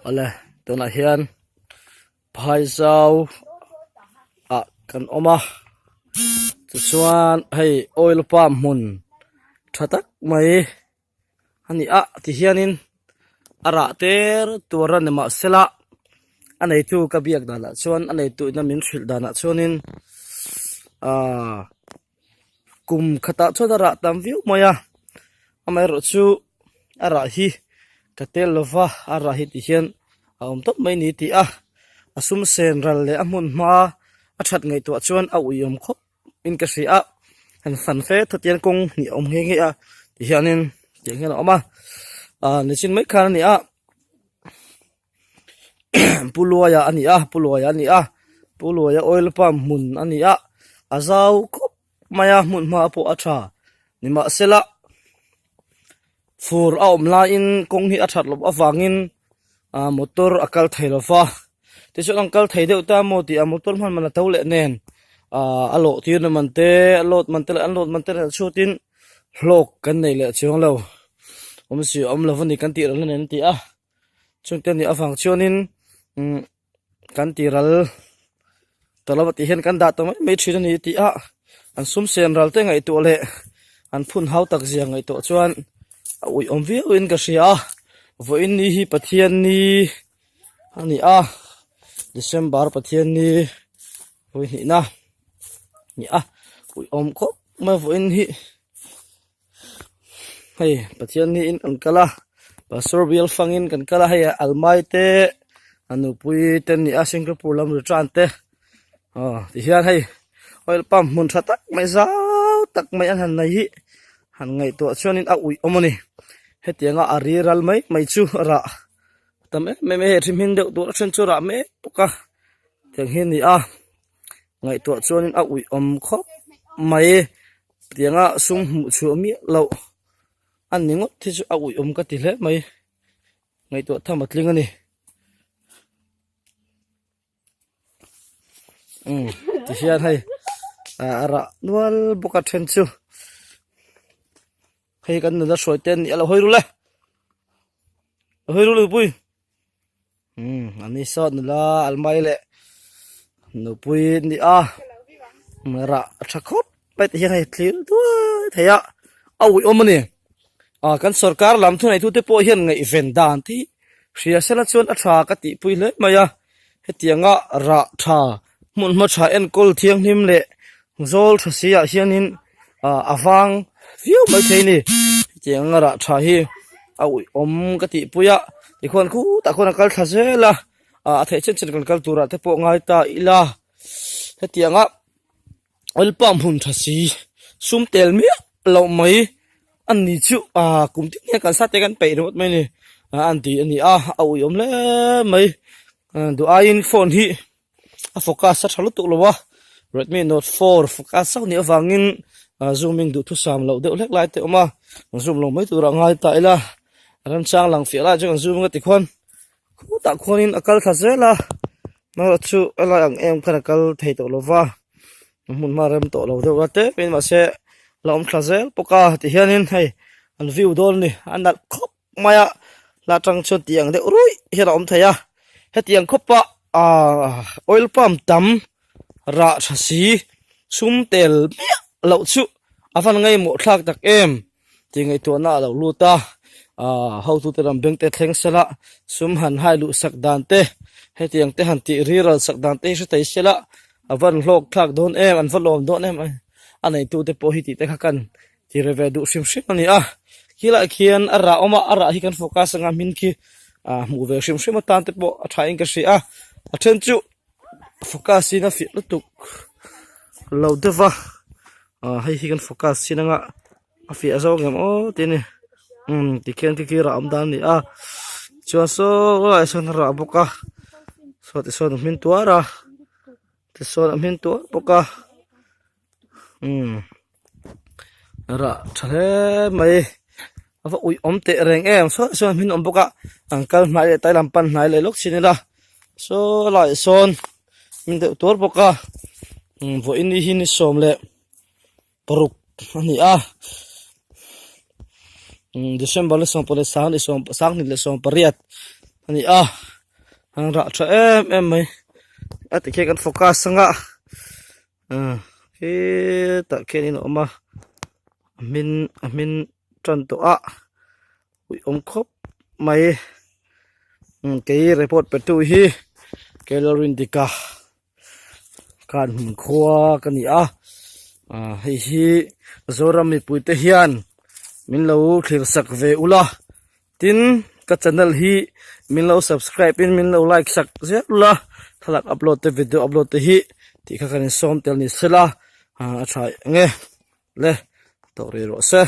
Awle tunah hian phaizau ah kan awm a tichuan hei oil palm hmun tha tak mai a ni a tihianin a rah ter tur a ni mahsela a neitu ka biak danah chuan a neitu ina min hrilh danah chuanin ahh Kum khatah chuan a rah tam viau mai a, amaherawhchu a rah hi ka tel lova a rah hi tihian a awm tawp mai ni tih a, a sum sen ral leh a hmun hma a that ngaihtuah chuan a uiawm khawp in ka hria a, han fan fe thawt hian kawng hnih a awm nghe nghe a tihianin tiang hian a awm a, ah nichin mai khan a ni a. Pu Luaia a ni a Pu Luaia a ni a Pu Luaia oil pump hmun a ni a a zau khawp mai a hmun hma pawh a tha nimahsela fur a awm laiin kawng hi a that loh avangin ah motor a kal thei lo va tichuan an kal thei deuh ta maw tih a motor hman man a to leh nen ah a lawh tirna man te a load man te leh an load man te leh chhutin hlawk kan nei leh chuang lo awmzia awm lo a ni kan tih reng nen an ti a. Chungte nih avang chuanin umm kan ti ral ta lo a tih hian kan dah ta mai mai thin a ni tih a an sum sen ral te ngaihtuah leh an phun hau tak zia ngaihtuah chuan a uih awm viau in ka hria a vawiin ni hi Pathian ni a ni a December Pathian ni vawi hnihna a ni a uih awm khawp mai vawiin hi. Hei Pathian ni in kan kal a pastor bial fangin kan kal a hei almai te a nupui te an ni a Singapore lam return te aw tihian hei oil pump hmun tha tak mai zau tak mai an han nei hi han ngaihtuah chuanin a uih awm a ni hetianga a ri ral mai mai chu a rah tam em em a hei a thi hmin deuh tur a then chu a rah mek bawk a tiang hi a ni a ngaihtuah chuanin a uih awm khawp mai. Tianga sum hmuh chhuah miah loh a ni ngawt hi chu a uih awm ka ti hle mai ngaihtuah tham a tling a ni umm ti hian hei ah a rah nual bawk a then chu hei kan nula hruai te an nih a lo hawi rul e a hawi rul pui. Umm a ni saw nula almai leh nupui an ni a rah a tha khawp mai te hian hei thlir duai thei a a uih awm a ni ah kan sorkar lam thuneitu te pawh hian ngaihven dan te hi hria sela chuan a tha ka tih pui hle mai a hetianga rah tha hmun hma tha enkawl thianghlim leh zawl tha si ah hianin ah a vang viau mai thei a ni hetianga rah tha hi a uih awm ka tih pui a tikhuan khutah khuan a kal thla zel a ah a theih chen chen kan kal turah te pawh ngai ta ila hetianga oil palm hun tha si sum tel miah loh mai a ni chu ah kum tin hian kan sa te kan peih ringawt mai a ni ah an ti a ni a a uih awm hle mai duh aiin phone hi. a focus a tha lutuk lo a Redmi note 4 focus chauh nih avangin ah zoom in duhthusam loh deuh hlek lai te a awm a zoom lo mai turah ngai ta ila remchang lang fiah lai chu kan zoom ang a tikhuan khutah khuanin a kal thla zel a amaherawh chu helai ang em khan a kal thei tawh lo va hmun hma rem tawh lo deuh a tlem in mahse la awm thla zel bawk a tihianin hei an view dawn a ni a nalh khawp. mai a hla tang chuan tiang deuh ruih hian a awm thei a hetiang khawpa ahh oil pump tam rah tha si sum tel miah loh chu a van ngaimawh thlak tak em tih ngaihtuahna a lo lut a ahh hotute lam beng te thleng sela sum han hai luh sak dan te hetiang te han tih riral sak dan te hi hre thei sela a van hlawk thlak dawn em an va lawm dawn em a neitute pawh hi tih te kha kan Ti re ve duh hrim hrim a ni a, khilaiah khian a rah awm a, a rah hi kan focus anga hmin khi ah hmuh ve hrim hrim atan te pawh a tha in ka hria a, a then chu focus in a fiah lutuk lo deuh va ah hei hi kan focus chin anga a fiah zawk em aw tih a ni umm tikhian khi khi rah awm dan a ni a chuan saw laiah sawn a rah bawk a saw tisawn a hmin tuar a tisawn a hmin tuar bawk a. Umm rah tha hle mai a va uih awm teh reng em saw sawn hmin awm bawk a an kal hnai leh tai lam pan hnai leh lawk chin ila saw laiah sawn hmin deuh tuar bawk a umm vawiin ni hi ni 16 a ni a umm December ni 18 ni 28 a ni a. An rah tha em em mai a tikhian kan focus anga ah hetah khianin a awm a a hmin a hmin tan tawh a ui awm khawp mai kei report pe tu hi Kailarin Dika khan hmun khua ka ni a ah hei hi Zoram mipui te hian min lo thlir sak ve ula. Tin, ka channel hi min lo subscribe in min lo like sak zel ula, thlalak upload te video upload te hi tih kha kan insawm tel ni sela, a tha eng e le tawh rih rawh se.